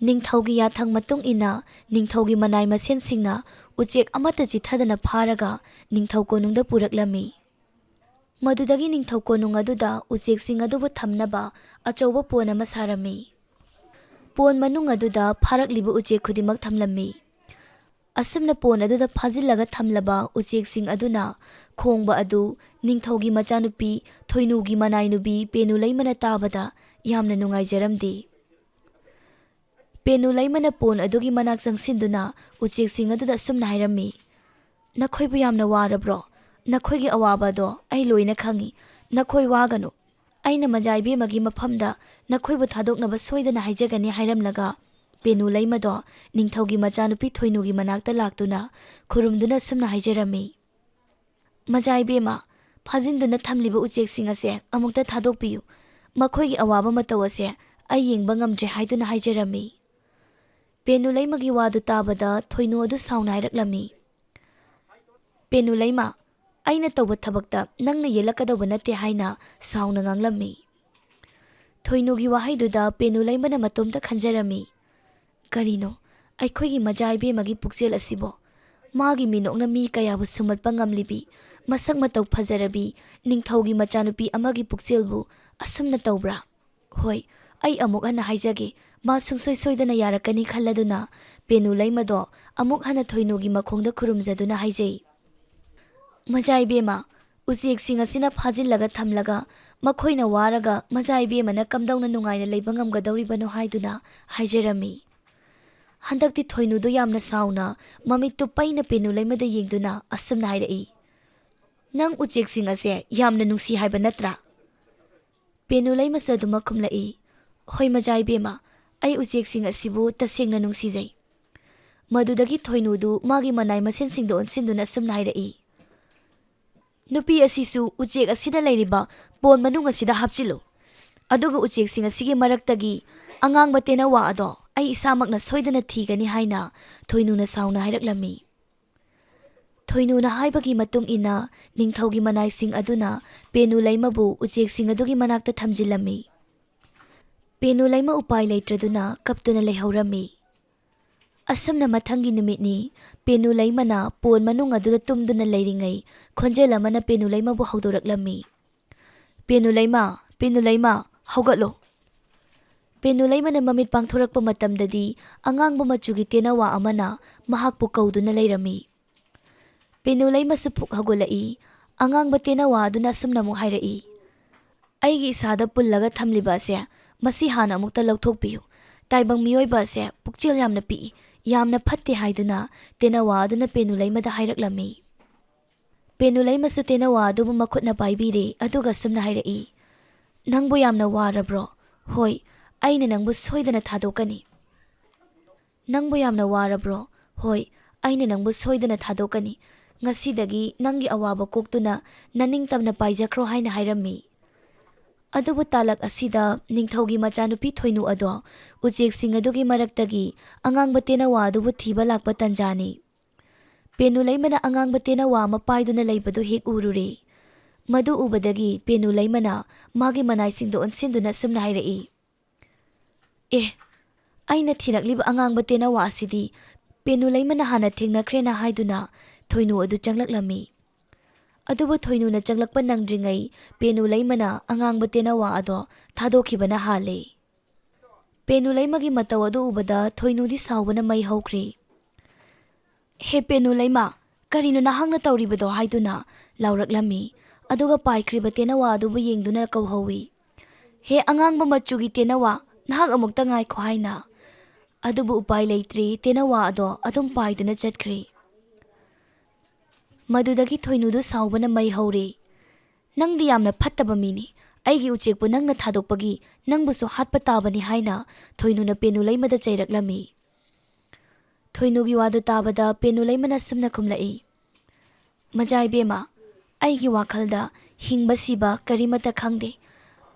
ꯅꯤꯡꯊꯧꯒꯤ ꯌꯥꯊꯪ ꯃꯇꯨꯡ ꯏꯟꯅ ꯅꯤꯡꯊꯧꯒꯤ ꯃꯅꯥꯏ ꯃꯁꯦꯟꯁꯤꯡꯅ ꯎꯆꯦꯛ ꯑꯃꯠꯇ ꯆꯤꯠꯊꯗꯅ ꯐꯥꯔꯒ ꯅꯤꯡꯊꯧ ꯀꯣꯅꯨꯡꯗ ꯄꯨꯔꯛꯂꯝꯃꯤ꯫ ꯃꯗꯨꯗꯒꯤ ꯅꯤꯡꯊꯧ ꯀꯣꯅꯨꯡ ꯑꯗꯨꯗ ꯎꯆꯦꯛꯁꯤꯡ ꯑꯗꯨꯕꯨ ꯊꯝꯅꯕ ꯑꯆꯧꯕ ꯄꯣꯟ ꯑꯃ ꯁꯥꯔꯝꯃꯤ꯫ ꯄꯣꯟ ꯃꯅꯨꯡ ꯑꯗꯨꯗ ꯐꯥꯔꯛꯂꯤꯕ ꯎꯆꯦꯛ ꯈꯨꯗꯤꯡꯃꯛ ꯊꯝꯂꯝꯃꯤ꯫ ꯑꯁꯨꯝꯅ ꯄꯣꯟ ꯑꯗꯨꯗ ꯐꯥꯖꯤꯜꯂꯒ ꯊꯝꯂꯕ ꯎꯆꯦꯛꯁꯤꯡ ꯑꯗꯨꯅ ꯈꯣꯡꯕ ꯑꯗꯨ ꯅꯤꯡꯊꯧꯒꯤ ꯃꯆꯥꯅꯨꯄꯤ ꯊꯣꯏꯅꯨꯒꯤ ꯃꯅꯥꯏꯅꯨꯕꯤ ꯄꯦꯅꯨ ꯂꯩꯃꯅ ꯇꯥꯕꯗ ꯌꯥꯝꯅ ꯅꯨꯡꯉꯥꯏꯖꯔꯝꯗꯦ꯫ ꯄꯦꯅꯨ ꯂꯩꯃꯅ ꯄꯣꯟ ꯑꯗꯨꯒꯤ ꯃꯅꯥꯛ ꯆꯪꯁꯤꯟꯗꯨꯅ ꯎꯆꯦꯛꯁꯤꯡ ꯑꯗꯨꯗ ꯑꯁꯨꯝꯅ ꯍꯥꯏꯔꯝꯃꯤ, "ꯅꯈꯣꯏꯕꯨ ꯌꯥꯝꯅ ꯋꯥꯔꯕ꯭ꯔꯣ? ꯅꯈꯣꯏꯒꯤ ꯑꯋꯥꯕ ꯑꯗꯣ ꯑꯩ ꯂꯣꯏꯅ ꯈꯪꯏ꯫ ꯅꯈꯣꯏ ꯋꯥꯒꯅꯨ꯫ ꯑꯩꯅ ꯃꯖꯥ ꯏꯕꯦꯝꯃꯒꯤ ꯃꯐꯝꯗ ꯅꯈꯣꯏꯕꯨ ꯊꯥꯗꯣꯛꯅꯕ ꯁꯣꯏꯗꯅ ꯍꯥꯏꯖꯒꯅꯤ" ꯍꯥꯏꯔꯝꯂꯒ ꯄꯦꯅꯨ ꯂꯩꯃꯗꯣ ꯅꯤꯡꯊꯧꯒꯤ ꯃꯆꯥꯅꯨꯄꯤ ꯊꯣꯏꯅꯨꯒꯤ ꯃꯅꯥꯛꯇ ꯂꯥꯛꯇꯨꯅ ꯈꯨꯔꯨꯝꯗꯨꯅ ꯑꯁꯨꯝꯅ ꯍꯥꯏꯖꯔꯝꯃꯤ, "ꯃꯖꯥ ꯏꯕꯦꯝꯃ, ꯐꯥꯖꯤꯟꯗꯨꯅ ꯊꯝꯂꯤꯕ ꯎꯆꯦꯛꯁꯤꯡ ꯑꯁꯦ ꯑꯃꯨꯛꯇ ꯊꯥꯗꯣꯛꯄꯤꯌꯨ꯫ ꯃꯈꯣꯏꯒꯤ ꯑꯋꯥꯕ ꯃꯇꯧ ꯑꯁꯦ ꯑꯩ ꯌꯦꯡꯕ ꯉꯝꯗ꯭ꯔꯦ" ꯍꯥꯏꯗꯨꯅ ꯍꯥꯏꯖꯔꯝꯃꯤ꯫ ꯄꯦꯅꯨ ꯂꯩꯃꯒꯤ ꯋꯥꯗꯨ ꯇꯥꯕꯗ ꯊꯣꯏꯅꯨ ꯑꯗꯨ ꯁꯥꯎꯅ ꯍꯥꯏꯔꯛꯂꯝꯃꯤ, "ꯄꯦꯅꯨ ꯂꯩꯃ, ꯑꯩꯅ ꯇꯧꯕ ꯊꯕꯛꯇ ꯅꯪꯅ ꯌꯦꯠꯂꯛꯀꯗꯧꯕ ꯅꯠꯇꯦ" ꯍꯥꯏꯅ ꯁꯥꯎꯅ ꯉꯥꯡꯂꯝꯃꯤ꯫ ꯊꯣꯏꯅꯨꯒꯤ ꯋꯥꯍꯩꯗꯨꯗ ꯄꯦꯅꯨ ꯂꯩꯃꯅ ꯃꯇꯣꯝꯇ ꯈꯟꯖꯔꯝꯃꯤ, "ꯀꯔꯤꯅꯣ, ꯑꯩꯈꯣꯏꯒꯤ ꯃꯖꯥ ꯏꯕꯦꯝꯃꯒꯤ ꯄꯨꯛꯆꯦꯜ ꯑꯁꯤꯕꯣ? ꯃꯥꯒꯤ ꯃꯤꯅꯣꯛꯅ ꯃꯤ ꯀꯌꯥꯕꯨ ꯁꯨꯝꯍꯠꯄ ꯉꯝꯂꯤꯕꯤ, ꯃꯁꯛ ꯃꯇꯧ ꯐꯖꯔꯕꯤ ꯅꯤꯡꯊꯧꯒꯤ ꯃꯆꯥꯅꯨꯄꯤ ꯑꯃꯒꯤ ꯄꯨꯛꯆꯦꯜꯕꯨ ꯑꯁꯨꯝꯅ ꯇꯧꯕ꯭ꯔꯥ? ꯍꯣꯏ, ꯑꯩ ꯑꯃꯨꯛ ꯍꯟꯅ ꯍꯥꯏꯖꯒꯦ, ꯃꯥ ꯁꯨꯡꯁꯣꯏ ꯁꯣꯏꯗꯅ ꯌꯥꯔꯛꯀꯅꯤ" ꯈꯜꯂꯗꯨꯅ ꯄꯦꯅꯨ ꯂꯩꯃꯗꯣ ꯑꯃꯨꯛ ꯍꯟꯅ ꯊꯣꯏꯅꯨꯒꯤ ꯃꯈꯣꯡꯗ ꯈꯨꯔꯨꯝꯖꯗꯨꯅ ꯍꯥꯏꯖꯩ, "ꯃꯖꯥ ꯏꯕꯦꯝꯃ, ꯎꯆꯦꯛꯁꯤꯡ ꯑꯁꯤꯅ ꯐꯥꯖꯤꯜꯂꯒ ꯊꯝꯂꯒ ꯃꯈꯣꯏꯅ ꯋꯥꯔꯒ ꯃꯖꯥ ꯏꯕꯦꯝꯃꯅ ꯀꯝꯗꯧꯅ ꯅꯨꯡꯉꯥꯏꯅ ꯂꯩꯕ ꯉꯝꯒꯗꯧꯔꯤꯕꯅꯣ?" ꯍꯥꯏꯗꯨꯅ ꯍꯥꯏꯖꯔꯝꯃꯤ꯫ ꯍꯟꯗꯛꯇꯤ ꯊꯣꯏꯅꯨꯗꯣ ꯌꯥꯝꯅ ꯁꯥꯎꯅ ꯃꯃꯤꯠꯇꯨ ꯄꯩꯅ ꯄꯦꯅꯨ ꯂꯩꯃꯗ ꯌꯦꯡꯗꯨꯅ ꯑꯁꯨꯝꯅ ꯍꯥꯏꯔꯛꯏ, "ꯅꯪ ꯎꯆꯦꯛꯁꯤꯡ ꯑꯁꯦ ꯌꯥꯝꯅ ꯅꯨꯡꯁꯤ ꯍꯥꯏꯕ ꯅꯠꯇ꯭ꯔꯥ?" ꯄꯦꯅꯨ ꯂꯩꯃꯁꯨ ꯑꯗꯨꯃꯛ ꯈꯨꯝꯂꯛꯏ, "ꯍꯣꯏ ꯃꯖꯥ ꯏꯕꯦꯝꯃ, ꯑꯩ ꯎꯆꯦꯛꯁꯤꯡ ꯑꯁꯤꯕꯨ ꯇꯁꯦꯡꯅ ꯅꯨꯡꯁꯤꯖꯩ"꯫ ꯃꯗꯨꯗꯒꯤ ꯊꯣꯏꯅꯨꯗꯨ ꯃꯥꯒꯤ ꯃꯅꯥꯏ ꯃꯁꯦꯟꯁꯤꯡꯗ ꯑꯣꯟꯁꯤꯟꯗꯨꯅ ꯑꯁꯨꯝꯅ ꯍꯥꯏꯔꯛꯏ, "ꯅꯨꯄꯤ ꯑꯁꯤꯁꯨ ꯎꯆꯦꯛ ꯑꯁꯤꯗ ꯂꯩꯔꯤꯕ ꯄꯣꯟ ꯃꯅꯨꯡ ꯑꯁꯤꯗ ꯍꯥꯞꯆꯤꯜꯂꯨ꯫ ꯑꯗꯨꯒ ꯎꯆꯦꯛꯁꯤꯡ ꯑꯁꯤꯒꯤ ꯃꯔꯛꯇꯒꯤ ꯑꯉꯥꯡꯕ ꯇꯦꯅꯋꯥ ꯑꯗꯣ ꯑꯩ ꯏꯁꯥꯃꯛꯅ ꯁꯣꯏꯗꯅ ꯊꯤꯒꯅꯤ" ꯍꯥꯏꯅ ꯊꯣꯏꯅꯨꯅ ꯁꯥꯎꯅ ꯍꯥꯏꯔꯛꯂꯝꯃꯤ꯫ ꯊꯣꯏꯅꯨꯅ ꯍꯥꯏꯕꯒꯤ ꯃꯇꯨꯡ ꯏꯟꯅ ꯅꯤꯡꯊꯧꯒꯤ ꯃꯅꯥꯏꯁꯤꯡ ꯑꯗꯨꯅ ꯄꯦꯅꯨ ꯂꯩꯃꯕꯨ ꯎꯆꯦꯛꯁꯤꯡ ꯑꯗꯨꯒꯤ ꯃꯅꯥꯛꯇ ꯊꯝꯖꯤꯜꯂꯝꯃꯤ꯫ ꯄꯦꯅꯨ ꯂꯩꯃ ꯎꯄꯥꯏ ꯂꯩꯇ꯭ꯔꯗꯨꯅ ꯀꯞꯇꯨꯅ ꯂꯩꯍꯧꯔꯝꯃꯤ꯫ ꯑꯁꯨꯝꯅ ꯃꯊꯪꯒꯤ ꯅꯨꯃꯤꯠꯅꯤ꯫ ꯄꯦꯅꯨ ꯂꯩꯃꯅ ꯄꯣꯟ ꯃꯅꯨꯡ ꯑꯗꯨꯗ ꯇꯨꯝꯗꯨꯅ ꯂꯩꯔꯤꯉꯩ, ꯈꯣꯟꯖꯦꯜ ꯑꯃꯅ ꯄꯦꯅꯨ ꯂꯩꯃꯕꯨ ꯍꯧꯗꯣꯔꯛꯂꯝꯃꯤ꯫ "ꯄꯦꯅꯨ ꯂꯩꯃ, ꯄꯦꯅꯨ ꯂꯩꯃ, ꯍꯧꯒꯠꯂꯣ!" ꯄꯦꯅꯨ ꯂꯩꯃꯅ ꯃꯃꯤꯠ ꯄꯥꯡꯊꯣꯔꯛꯄ ꯃꯇꯝꯗꯗꯤ, ꯑꯉꯥꯡꯕ ꯃꯆꯨꯒꯤ ꯇꯦꯅꯋꯥ ꯑꯃꯅ ꯃꯍꯥꯛꯄꯨ ꯀꯧꯗꯨꯅ ꯂꯩꯔꯝꯃꯤ꯫ ꯄꯦꯅꯨ ꯂꯩꯃꯁꯨ ꯄꯨꯛ ꯍꯧꯒꯠꯂꯛꯏ꯫ ꯑꯉꯥꯡꯕ ꯇꯦꯅꯋꯥ ꯑꯗꯨꯅ ꯑꯁꯨꯝꯅ ꯑꯃꯨꯛ ꯍꯥꯏꯔꯛꯏ, "ꯑꯩꯒꯤ ꯏꯁꯥꯗ ꯄꯨꯜꯂꯒ ꯊꯝꯂꯤꯕ ꯑꯁꯦ, ꯃꯁꯤ ꯍꯥꯟꯅ ꯑꯃꯨꯛꯇ ꯂꯧꯊꯣꯛꯄꯤꯌꯨ꯫ ꯇꯥꯏꯕꯪ ꯃꯤꯑꯣꯏꯕ ꯑꯁꯦ ꯄꯨꯛꯆꯦꯜ ꯌꯥꯝꯅ ꯄꯤꯛꯏ, ꯌꯥꯝꯅ ꯐꯠꯇꯦ" ꯍꯥꯏꯗꯨꯅ ꯇꯦꯅꯋꯥ ꯑꯗꯨꯅ ꯄꯦꯅꯨ ꯂꯩꯃꯗ ꯍꯥꯏꯔꯛꯂꯝꯃꯤ꯫ ꯄꯦꯅꯨ ꯂꯩꯃꯁꯨ ꯇꯦꯅꯋꯥ ꯑꯗꯨꯕꯨ ꯃꯈꯨꯠꯅ ꯄꯥꯏꯕꯤꯔꯦ, ꯑꯗꯨꯒ ꯑꯁꯨꯝꯅ ꯍꯥꯏꯔꯛꯏ, "ꯅꯪꯕꯨ ꯌꯥꯝꯅ ꯋꯥꯔꯕ꯭ꯔꯣ? ꯍꯣꯏ, ꯑꯩꯅ ꯅꯪꯕꯨ ꯁꯣꯏꯗꯅ ꯊꯥꯗꯣꯛꯀꯅꯤ꯫ ꯅꯪꯕꯨ ꯌꯥꯝꯅ ꯋꯥꯔꯕ꯭ꯔꯣ? ꯍꯣꯏ, ꯑꯩꯅ ꯅꯪꯕꯨ ꯁꯣꯏꯗꯅ ꯊꯥꯗꯣꯛꯀꯅꯤ꯫ ꯉꯁꯤꯗꯒꯤ ꯅꯪꯒꯤ ꯑꯋꯥꯕ ꯀꯣꯛꯇꯨꯅ ꯅꯅꯤꯡꯇꯝꯅ ꯄꯥꯏꯖꯈ꯭ꯔꯣ" ꯍꯥꯏꯅ ꯍꯥꯏꯔꯝꯃꯤ꯫ ꯑꯗꯨꯕꯨ ꯇꯥꯂꯛ ꯑꯁꯤꯗ ꯅꯤꯡꯊꯧꯒꯤ ꯃꯆꯥꯅꯨꯄꯤ ꯊꯣꯏꯅꯨ ꯑꯗꯣ ꯎꯆꯦꯛꯁꯤꯡ ꯑꯗꯨꯒꯤ ꯃꯔꯛꯇꯒꯤ ꯑꯉꯥꯡꯕ ꯇꯦꯅꯋꯥ ꯑꯗꯨꯕꯨ ꯊꯤꯕ ꯂꯥꯛꯄ ꯇꯟꯖꯥꯅꯤ꯫ ꯄꯦꯅꯨ ꯂꯩꯃꯅ ꯑꯉꯥꯡꯕ ꯇꯦꯅꯋꯥ ꯑꯃ ꯄꯥꯏꯗꯨꯅ ꯂꯩꯕꯗꯨ ꯍꯦꯛ ꯎꯔꯨꯔꯦ꯫ ꯃꯗꯨ ꯎꯕꯗꯒꯤ ꯄꯦꯅꯨ ꯂꯩꯃꯅ ꯃꯥꯒꯤ ꯃꯅꯥꯏꯁꯤꯡꯗ ꯑꯣꯟꯁꯤꯟꯗꯨꯅ ꯑꯁꯨꯝꯅ ꯍꯥꯏꯔꯛꯏ, "ꯑꯦ, ꯑꯩꯅ ꯊꯤꯔꯛꯂꯤꯕ ꯑꯉꯥꯡꯕ ꯇꯦꯅꯋꯥ ꯑꯁꯤꯗꯤ ꯄꯦꯅꯨ ꯂꯩꯃꯅ ꯍꯥꯟꯅ ꯊꯦꯡꯅꯈ꯭ꯔꯦꯅ" ꯍꯥꯏꯗꯨꯅ ꯊꯣꯏꯅꯨ ꯑꯗꯨ ꯆꯪꯂꯛꯂꯝꯃꯤ꯫ ꯑꯗꯨꯕꯨ ꯊꯣꯏꯅꯨꯅ ꯆꯪꯂꯛꯄ ꯅꯪꯗ꯭ꯔꯤꯉꯩ ꯄꯦꯅꯨ ꯂꯩꯃꯅ ꯑꯉꯥꯡꯕ ꯇꯦꯅꯋꯥ ꯑꯗꯣ ꯊꯥꯗꯣꯛꯈꯤꯕꯅ ꯍꯥꯜꯂꯦ꯫ ꯄꯦꯅꯨ ꯂꯩꯃꯒꯤ ꯃꯇꯧ ꯑꯗꯨ ꯎꯕꯗ ꯊꯣꯏꯅꯨꯗꯤ ꯁꯥꯎꯕꯅ ꯃꯩ ꯍꯧꯈ꯭ꯔꯦ꯫ "ꯍꯦ ꯄꯦꯅꯨ ꯂꯩꯃ, ꯀꯔꯤꯅꯣ ꯅꯍꯥꯛꯅ ꯇꯧꯔꯤꯕꯗꯣ?" ꯍꯥꯏꯗꯨꯅ ꯂꯥꯎꯔꯛꯂꯝꯃꯤ꯫ ꯑꯗꯨꯒ ꯄꯥꯏꯈ꯭ꯔꯤꯕ ꯇꯦꯅꯋꯥ ꯑꯗꯨꯕꯨ ꯌꯦꯡꯗꯨꯅ ꯀꯧꯍꯧꯏ, "ꯍꯦ ꯑꯉꯥꯡꯕ ꯃꯆꯨꯒꯤ ꯇꯦꯅꯋꯥ, ꯅꯍꯥꯛ ꯑꯃꯨꯛꯇ ꯉꯥꯏꯈꯣ" ꯍꯥꯏꯅ꯫ ꯑꯗꯨꯕꯨ ꯎꯄꯥꯏ ꯂꯩꯇ꯭ꯔꯦ, ꯇꯦꯅꯋꯥ ꯑꯗꯣ ꯑꯗꯨꯝ ꯄꯥꯏꯗꯨꯅ ꯆꯠꯈ꯭ꯔꯦ꯫ ꯃꯗꯨꯗꯒꯤ ꯊꯣꯏꯅꯨꯗꯨ ꯁꯥꯎꯕꯅ ꯃꯩ ꯍꯧꯔꯦ꯫ "ꯅꯪꯗꯤ ꯌꯥꯝꯅ ꯐꯠꯇꯕ ꯃꯤꯅꯤ, ꯑꯩꯒꯤ ꯎꯆꯦꯛꯄꯨ ꯅꯪꯅ ꯊꯥꯗꯣꯛꯄꯒꯤ ꯅꯪꯕꯨꯁꯨ ꯍꯥꯠꯄ ꯇꯥꯕꯅꯤ" ꯍꯥꯏꯅ ꯊꯣꯏꯅꯨꯅ ꯄꯦꯅꯨ ꯂꯩꯃꯗ ꯆꯩꯔꯛꯂꯝꯃꯤ꯫ ꯊꯣꯏꯅꯨꯒꯤ ꯋꯥꯗꯨ ꯇꯥꯕꯗ ꯄꯦꯅꯨ ꯂꯩꯃꯅ ꯁꯨꯝꯅ ꯈꯨꯝꯂꯛꯏ, "ꯃꯖꯥ ꯏꯕꯦꯝꯃ, ꯑꯩꯒꯤ ꯋꯥꯈꯜꯗ ꯍꯤꯡꯕ ꯁꯤꯕ ꯀꯔꯤꯃꯠꯇ ꯈꯪꯗꯦ꯫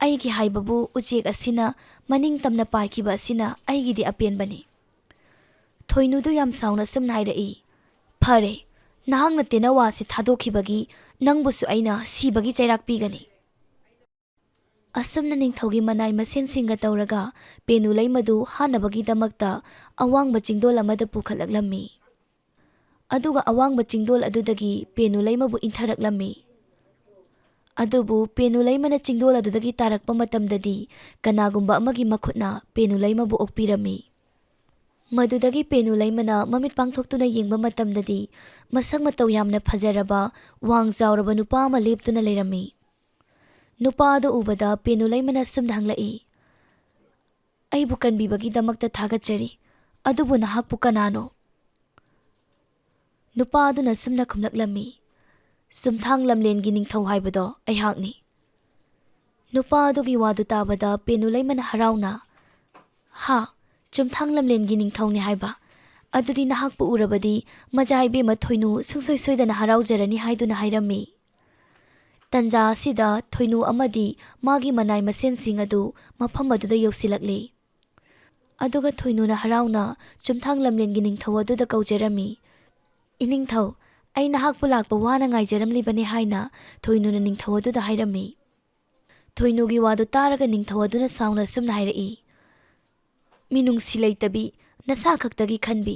ꯑꯩꯒꯤ ꯍꯥꯏꯕꯕꯨ ꯎꯆꯦꯛ ꯑꯁꯤꯅ ꯃꯅꯤꯡ ꯇꯝꯅ ꯄꯥꯏꯈꯤꯕ ꯑꯁꯤꯅ ꯑꯩꯒꯤꯗꯤ ꯑꯄꯦꯟꯕꯅꯤ"꯫ ꯊꯣꯏꯅꯨꯗꯨ ꯌꯥꯝ ꯁꯥꯎꯅ ꯁꯨꯝꯅ ꯍꯥꯏꯔꯛꯏ, "ꯐꯔꯦ, ꯅꯍꯥꯛꯅ ꯇꯦꯅꯋꯥꯁꯤ ꯊꯥꯗꯣꯛꯈꯤꯕꯒꯤ ꯅꯪꯕꯨꯁꯨ ꯑꯩꯅ ꯁꯤꯕꯒꯤ ꯆꯩꯔꯥꯛ ꯄꯤꯒꯅꯤ"꯫ ꯑꯁꯨꯝꯅ ꯅꯤꯡꯊꯧꯒꯤ ꯃꯅꯥꯏ ꯃꯁꯦꯟꯁꯤꯡꯒ ꯇꯧꯔꯒ ꯄꯦꯅꯨ ꯂꯩꯃꯗꯨ ꯍꯥꯠꯅꯕꯒꯤꯗꯃꯛꯇ ꯑꯋꯥꯡꯕ ꯆꯤꯡꯗꯣꯜ ꯑꯃꯗ ꯄꯨꯈꯠꯂꯛꯂꯝꯃꯤ꯫ ꯑꯗꯨꯒ ꯑꯋꯥꯡꯕ ꯆꯤꯡꯗꯣꯜ ꯑꯗꯨꯗꯒꯤ ꯄꯦꯅꯨ ꯂꯩꯃꯕꯨ ꯏꯟꯊꯔꯛꯂꯝꯃꯤ꯫ ꯑꯗꯨꯕꯨ ꯄꯦꯅꯨ ꯂꯩꯃꯅ ꯆꯤꯡꯗꯣꯜ ꯑꯗꯨꯗꯒꯤ ꯇꯥꯔꯛꯄ ꯃꯇꯝꯗꯗꯤ ꯀꯅꯥꯒꯨꯝꯕ ꯑꯃꯒꯤ ꯃꯈꯨꯠꯅ ꯄꯦꯅꯨ ꯂꯩꯃꯕꯨ ꯑꯣꯛꯄꯤꯔꯝꯃꯤ꯫ ꯃꯗꯨꯗꯒꯤ ꯄꯦꯅꯨ ꯂꯩꯃꯅ ꯃꯃꯤꯠ ꯄꯥꯡꯊꯣꯛꯇꯨꯅ ꯌꯦꯡꯕ ꯃꯇꯝꯗꯗꯤ ꯃꯁꯛ ꯃꯇꯧ ꯌꯥꯝꯅ ꯐꯖꯔꯕ, ꯋꯥꯡ ꯆꯥꯎꯔꯕ ꯅꯨꯄꯥ ꯑꯃ ꯂꯦꯞꯇꯨꯅ ꯂꯩꯔꯝꯃꯤ꯫ ꯅꯨꯄꯥ ꯑꯗꯨ ꯎꯕꯗ ꯄꯦꯅꯨ ꯂꯩꯃꯅ ꯁꯨꯝꯅ ꯍꯪꯂꯛꯏ, "ꯑꯩꯕꯨ ꯀꯟꯕꯤꯕꯒꯤꯗꯃꯛꯇ ꯊꯥꯒꯠꯆꯔꯤ, ꯑꯗꯨꯕꯨ ꯅꯍꯥꯛꯄꯨ ꯀꯅꯥꯅꯣ?" ꯅꯨꯄꯥ ꯑꯗꯨꯅ ꯁꯨꯝꯅ ꯈꯨꯝꯂꯛꯂꯝꯃꯤ, "ꯆꯨꯝꯊꯥꯡ ꯂꯝꯂꯦꯟꯒꯤ ꯅꯤꯡꯊꯧ ꯍꯥꯏꯕꯗꯣ ꯑꯩꯍꯥꯛꯅꯤ꯫" ꯅꯨꯄꯥ ꯑꯗꯨꯒꯤ ꯋꯥꯗꯨ ꯇꯥꯕꯗ ꯄꯦꯅꯨ ꯂꯩꯃꯅ ꯍꯔꯥꯎꯅ, "ꯍꯥ, ꯆꯨꯝꯊꯥꯡ ꯂꯝꯂꯦꯟꯒꯤ ꯅꯤꯡꯊꯧꯅꯤ ꯍꯥꯏꯕ? ꯑꯗꯨꯗꯤ ꯅꯍꯥꯛꯄꯨ ꯎꯔꯕꯗꯤ ꯃꯆꯥ ꯏꯕꯦꯝꯃ ꯊꯣꯏꯅꯨ ꯁꯨꯡꯁꯣꯏ ꯁꯣꯏꯗꯅ ꯍꯔꯥꯎꯖꯔꯅꯤ" ꯍꯥꯏꯗꯨꯅ ꯍꯥꯏꯔꯝꯃꯤ꯫ ꯇꯟꯖꯥ ꯑꯁꯤꯗ ꯊꯣꯏꯅꯨ ꯑꯃꯗꯤ ꯃꯥꯒꯤ ꯃꯅꯥꯏ ꯃꯁꯦꯟꯁꯤꯡ ꯑꯗꯨ ꯃꯐꯝ ꯑꯗꯨꯗ ꯌꯧꯁꯤꯜꯂꯛꯂꯤ꯫ ꯑꯗꯨꯒ ꯊꯣꯏꯅꯨꯅ ꯍꯔꯥꯎꯅ ꯆꯨꯝꯊꯥꯡ ꯂꯝꯂꯦꯟꯒꯤ ꯅꯤꯡꯊꯧ ꯑꯗꯨꯗ ꯀꯧꯖꯔꯝꯃꯤ, "ꯏꯅꯤꯡꯊꯧ, ꯑꯩ ꯅꯍꯥꯛꯄꯨ ꯂꯥꯛꯄ ꯋꯥꯅ ꯉꯥꯏꯖꯔꯝꯂꯤꯕꯅꯤ" ꯍꯥꯏꯅ ꯊꯣꯏꯅꯨꯅ ꯅꯤꯡꯊꯧ ꯑꯗꯨꯗ ꯍꯥꯏꯔꯝꯃꯤ꯫ ꯊꯣꯏꯅꯨꯒꯤ ꯋꯥꯗꯨ ꯇꯥꯔꯒ ꯅꯤꯡꯊꯧ ꯑꯗꯨꯅ ꯁꯥꯎꯅ ꯑꯁꯨꯝꯅ ꯍꯥꯏꯔꯛꯏ, "ꯃꯤꯅꯨꯡꯁꯤ ꯂꯩꯇꯕꯤ, ꯅꯁꯥ ꯈꯛꯇꯒꯤ ꯈꯟꯕꯤ,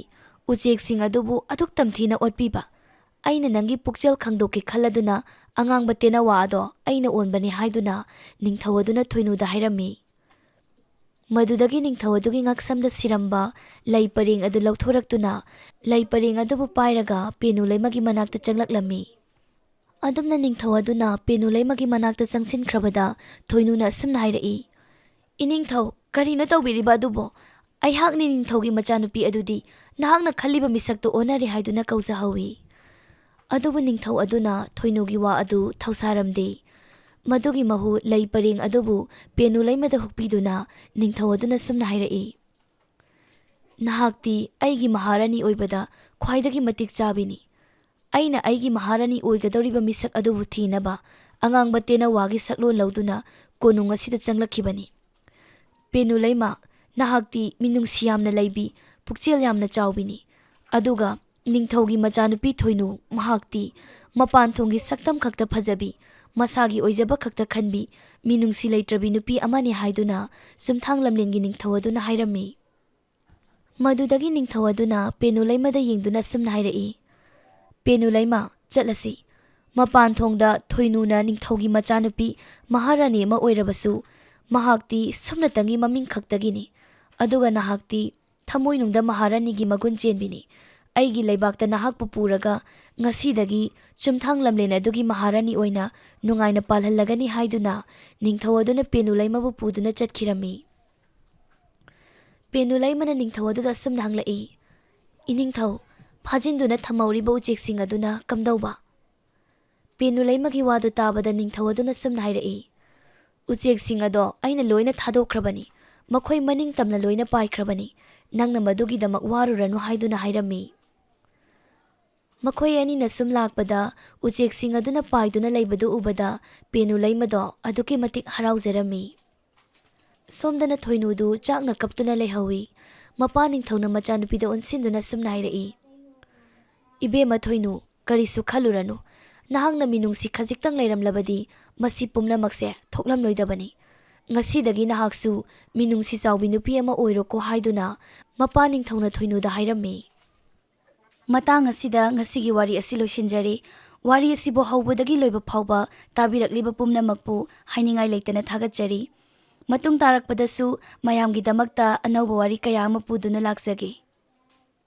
ꯎꯆꯦꯛꯁꯤꯡ ꯑꯗꯨꯕꯨ ꯑꯗꯨꯛ ꯇꯝꯊꯤꯅ ꯑꯣꯠꯄꯤꯕ, ꯑꯩꯅ ꯅꯪꯒꯤ ꯄꯨꯛꯆꯦꯜ ꯈꯪꯗꯣꯛꯀꯦ ꯈꯜꯂꯗꯨꯅ ꯑꯉꯥꯡꯕ ꯇꯦꯅꯋꯥ ꯑꯗꯣ ꯑꯩꯅ ꯑꯣꯟꯕꯅꯤ" ꯍꯥꯏꯗꯨꯅ ꯅꯤꯡꯊꯧ ꯑꯗꯨꯅ ꯊꯣꯏꯅꯨꯗ ꯍꯥꯏꯔꯝꯃꯤ꯫ ꯃꯗꯨꯗꯒꯤ ꯅꯤꯡꯊꯧ ꯑꯗꯨꯒꯤ ꯉꯛꯁꯝꯗ ꯁꯤꯔꯝꯕ ꯂꯩ ꯄꯔꯦꯡ ꯑꯗꯨ ꯂꯧꯊꯣꯔꯛꯇꯨꯅ ꯂꯩ ꯄꯔꯦꯡ ꯑꯗꯨꯕꯨ ꯄꯥꯏꯔꯒ ꯄꯦꯅꯨ ꯂꯩꯃꯒꯤ ꯃꯅꯥꯛꯇ ꯆꯪꯂꯛꯂꯝꯃꯤ꯫ ꯑꯗꯨꯝꯅ ꯅꯤꯡꯊꯧ ꯑꯗꯨꯅ ꯄꯦꯅꯨ ꯂꯩꯃꯒꯤ ꯃꯅꯥꯛꯇ ꯆꯪꯁꯤꯟꯈ꯭ꯔꯕꯗ ꯊꯣꯏꯅꯨꯅ ꯑꯁꯨꯝꯅ ꯍꯥꯏꯔꯛꯏ, "ꯏꯅꯤꯡꯊꯧ, ꯀꯔꯤꯅꯣ ꯇꯧꯕꯤꯔꯤꯕ ꯑꯗꯨꯕꯣ? ꯑꯩꯍꯥꯛꯅꯤ ꯅꯤꯡꯊꯧꯒꯤ ꯃꯆꯥꯅꯨꯄꯤ ꯑꯗꯨꯗꯤ ꯅꯍꯥꯛꯅ ꯈꯜꯂꯤꯕ ꯃꯤꯁꯛꯇꯣ ꯑꯣꯟꯅꯔꯦ" ꯍꯥꯏꯗꯨꯅ ꯀꯧꯖꯍꯧꯏ꯫ ꯑꯗꯨꯕꯨ ꯅꯤꯡꯊꯧ ꯑꯗꯨꯅ ꯊꯣꯏꯅꯨꯒꯤ ꯋꯥ ꯑꯗꯨ ꯊꯧꯁꯥꯔꯝꯗꯦ꯫ ꯃꯗꯨꯒꯤ ꯃꯍꯨꯠ ꯂꯩ ꯄꯔꯦꯡ ꯑꯗꯨꯕꯨ ꯄꯦꯅꯨ ꯂꯩꯃꯗ ꯍꯨꯛꯄꯤꯗꯨꯅ ꯅꯤꯡꯊꯧ ꯑꯗꯨꯅ ꯁꯨꯝꯅ ꯍꯥꯏꯔꯛꯏ, "ꯅꯍꯥꯛꯇꯤ ꯑꯩꯒꯤ ꯃꯍꯥꯔꯥꯅꯤ ꯑꯣꯏꯕꯗ ꯈ꯭ꯋꯥꯏꯗꯒꯤ ꯃꯇꯤꯛ ꯆꯥꯕꯤꯅꯤ꯫ ꯑꯩꯅ ꯑꯩꯒꯤ ꯃꯍꯥꯔꯥꯅꯤ ꯑꯣꯏꯒꯗꯧꯔꯤꯕ ꯃꯤꯁꯛ ꯑꯗꯨꯕꯨ ꯊꯤꯅꯕ ꯑꯉꯥꯡꯕ ꯇꯦꯅꯋꯥꯒꯤ ꯁꯛꯂꯣꯟ ꯂꯧꯗꯨꯅ ꯀꯣꯅꯨꯡ ꯑꯁꯤꯗ ꯆꯪꯂꯛꯈꯤꯕꯅꯤ꯫ ꯄꯦꯅꯨ ꯂꯩꯃ, ꯅꯍꯥꯛꯇꯤ ꯃꯤꯅꯨꯡꯁꯤ ꯌꯥꯝꯅ ꯂꯩꯕꯤ, ꯄꯨꯛꯆꯦꯜ ꯌꯥꯝꯅ ꯆꯥꯎꯕꯤꯅꯤ꯫ ꯑꯗꯨꯒ ꯅꯤꯡꯊꯧꯒꯤ ꯃꯆꯥꯅꯨꯄꯤ ꯊꯣꯏꯅꯨ, ꯃꯍꯥꯛꯇꯤ ꯃꯄꯥꯟ ꯊꯣꯡꯒꯤ ꯁꯛꯇꯝ ꯈꯛꯇ ꯐꯖꯕꯤ, ꯃꯁꯥꯒꯤ ꯑꯣꯏꯖꯕ ꯈꯛꯇ ꯈꯟꯕꯤ, ꯃꯤꯅꯨꯡꯁꯤ ꯂꯩꯇ꯭ꯔꯕꯤ ꯅꯨꯄꯤ ꯑꯃꯅꯤ ꯍꯥꯏꯗꯨꯅ ꯆꯨꯝꯊꯥꯡ ꯂꯝꯂꯦꯟꯒꯤ ꯅꯤꯡꯊꯧ ꯑꯗꯨꯅ ꯍꯥꯏꯔꯝꯃꯤ꯫ ꯃꯗꯨꯗꯒꯤ ꯅꯤꯡꯊꯧ ꯑꯗꯨꯅ ꯄꯦꯅꯨ ꯂꯩꯃꯗ ꯌꯦꯡꯗꯨꯅ ꯑꯁꯨꯝꯅ ꯍꯥꯏꯔꯛꯏ, "ꯄꯦꯅꯨ ꯂꯩꯃ, ꯆꯠꯂꯁꯤ꯫ ꯃꯄꯥꯟ ꯊꯣꯡꯗ ꯊꯣꯏꯅꯨꯅ ꯅꯤꯡꯊꯧꯒꯤ ꯃꯆꯥꯅꯨꯄꯤ ꯃꯍꯥꯔꯥꯅꯤ ꯑꯃ ꯑꯣꯏꯔꯕꯁꯨ, ꯃꯍꯥꯛꯇꯤ ꯁꯨꯞꯅꯇꯪꯒꯤ ꯃꯃꯤꯡ ꯈꯛꯇꯒꯤꯅꯤ꯫ ꯑꯗꯨꯒ ꯅꯍꯥꯛꯇꯤ ꯊꯃꯣꯏꯅꯨꯡꯗ ꯃꯍꯥꯔꯥꯅꯤꯒꯤ ꯃꯒꯨꯟ ꯆꯦꯟꯕꯤꯅꯤ꯫ ꯑꯩꯒꯤ ꯂꯩꯕꯥꯛꯇ ꯅꯍꯥꯛꯄꯨ ꯄꯨꯔꯒ ꯉꯁꯤꯗꯒꯤ ꯆꯨꯝꯊꯥꯡ ꯂꯝꯂꯦꯟ ꯑꯗꯨꯒꯤ ꯃꯍꯥꯔꯥꯅꯤ ꯑꯣꯏꯅ ꯅꯨꯡꯉꯥꯏꯅ ꯄꯥꯜꯍꯜꯂꯒꯅꯤ" ꯍꯥꯏꯗꯨꯅ ꯅꯤꯡꯊꯧ ꯑꯗꯨꯅ ꯄꯦꯅꯨ ꯂꯩꯃꯕꯨ ꯄꯨꯗꯨꯅ ꯆꯠꯈꯤꯔꯝꯃꯤ꯫ ꯄꯦꯅꯨ ꯂꯩꯃꯅ ꯅꯤꯡꯊꯧ ꯑꯗꯨꯗ ꯑꯁꯨꯝꯅ ꯍꯪꯂꯛꯏ, "ꯏꯅꯤꯡꯊꯧ, ꯐꯥꯖꯤꯟꯗꯨꯅ ꯊꯝꯍꯧꯔꯤꯕ ꯎꯆꯦꯛꯁꯤꯡ ꯑꯗꯨꯅ ꯀꯝꯗꯧꯕ?" ꯄꯦꯅꯨ ꯂꯩꯃꯒꯤ ꯋꯥꯗꯨ ꯇꯥꯕꯗ ꯅꯤꯡꯊꯧ ꯑꯗꯨꯅ ꯑꯁꯨꯝꯅ ꯍꯥꯏꯔꯛꯏ, "ꯎꯆꯦꯛꯁꯤꯡ ꯑꯗꯣ ꯑꯩꯅ ꯂꯣꯏꯅ ꯊꯥꯗꯣꯛꯈ꯭ꯔꯕꯅꯤ꯫ ꯃꯈꯣꯏ ꯃꯅꯤꯡ ꯇꯝꯅ ꯂꯣꯏꯅ ꯄꯥꯏꯈ꯭ꯔꯕꯅꯤ꯫ ꯅꯪꯅ ꯃꯗꯨꯒꯤꯗꯃꯛ ꯋꯥꯔꯨꯔꯅꯨ" ꯍꯥꯏꯗꯨꯅ ꯍꯥꯏꯔꯝꯃꯤ꯫ ꯃꯈꯣꯏ ꯑꯅꯤꯅ ꯁꯨꯝ ꯂꯥꯛꯄꯗ ꯎꯆꯦꯛꯁꯤꯡ ꯑꯗꯨꯅ ꯄꯥꯏꯗꯨꯅ ꯂꯩꯕꯗꯨ ꯎꯕꯗ ꯄꯦꯅꯨ ꯂꯩꯃꯗꯣ ꯑꯗꯨꯛꯀꯤ ꯃꯇꯤꯛ ꯍꯔꯥꯎꯖꯔꯝꯃꯤ꯫ ꯁꯣꯝꯗꯅ ꯊꯣꯏꯅꯨꯗꯨ ꯆꯥꯛꯅ ꯀꯞꯇꯨꯅ ꯂꯩꯍꯧꯏ꯫ ꯃꯄꯥ ꯅꯤꯡꯊꯧꯅ ꯃꯆꯥꯅꯨꯄꯤꯗ ꯑꯣꯟꯁꯤꯟꯗꯨꯅ ꯁꯨꯝꯅ ꯍꯥꯏꯔꯛꯏ, "ꯏꯕꯦꯝꯃ ꯊꯣꯏꯅꯨ, ꯀꯔꯤꯁꯨ ꯈꯜꯂꯨꯔꯅꯨ꯫ ꯅꯍꯥꯛꯅ ꯃꯤꯅꯨꯡꯁꯤ ꯈꯖꯤꯛꯇꯪ ꯂꯩꯔꯝꯂꯕꯗꯤ ꯃꯁꯤ ꯄꯨꯝꯅꯃꯛꯁꯦ ꯊꯣꯛꯂꯝꯂꯣꯏꯗꯕꯅꯤ꯫ ꯉꯁꯤꯗꯒꯤ ꯅꯍꯥꯛꯁꯨ ꯃꯤꯅꯨꯡꯁꯤ ꯆꯥꯎꯕꯤ ꯅꯨꯄꯤ ꯑꯃ ꯑꯣꯏꯔꯣꯀꯣ" ꯍꯥꯏꯗꯨꯅ ꯃꯄꯥ ꯅꯤꯡꯊꯧꯅ ꯊꯣꯏꯅꯨꯗ ꯍꯥꯏꯔꯝꯃꯤ꯫ ꯃꯇꯥꯡ ꯑꯁꯤꯗ ꯉꯁꯤꯒꯤ ꯋꯥꯔꯤ ꯑꯁꯤ ꯂꯣꯏꯁꯤꯟꯖꯔꯦ꯫ ꯋꯥꯔꯤ ꯑꯁꯤꯕꯨ ꯍꯧꯕꯗꯒꯤ ꯂꯣꯏꯕ ꯐꯥꯎꯕ ꯇꯥꯕꯤꯔꯛꯂꯤꯕ ꯄꯨꯝꯅꯃꯛꯄꯨ ꯍꯥꯏꯅꯤꯡꯉꯥꯏ ꯂꯩꯇꯅ ꯊꯥꯒꯠꯆꯔꯤ꯫ ꯃꯇꯨꯡ ꯇꯥꯔꯛꯄꯗꯁꯨ ꯃꯌꯥꯝꯒꯤꯗꯃꯛꯇ ꯑꯅꯧꯕ ꯋꯥꯔꯤ ꯀꯌꯥ ꯑꯃ ꯄꯨꯗꯨꯅ ꯂꯥꯛꯆꯒꯦ꯫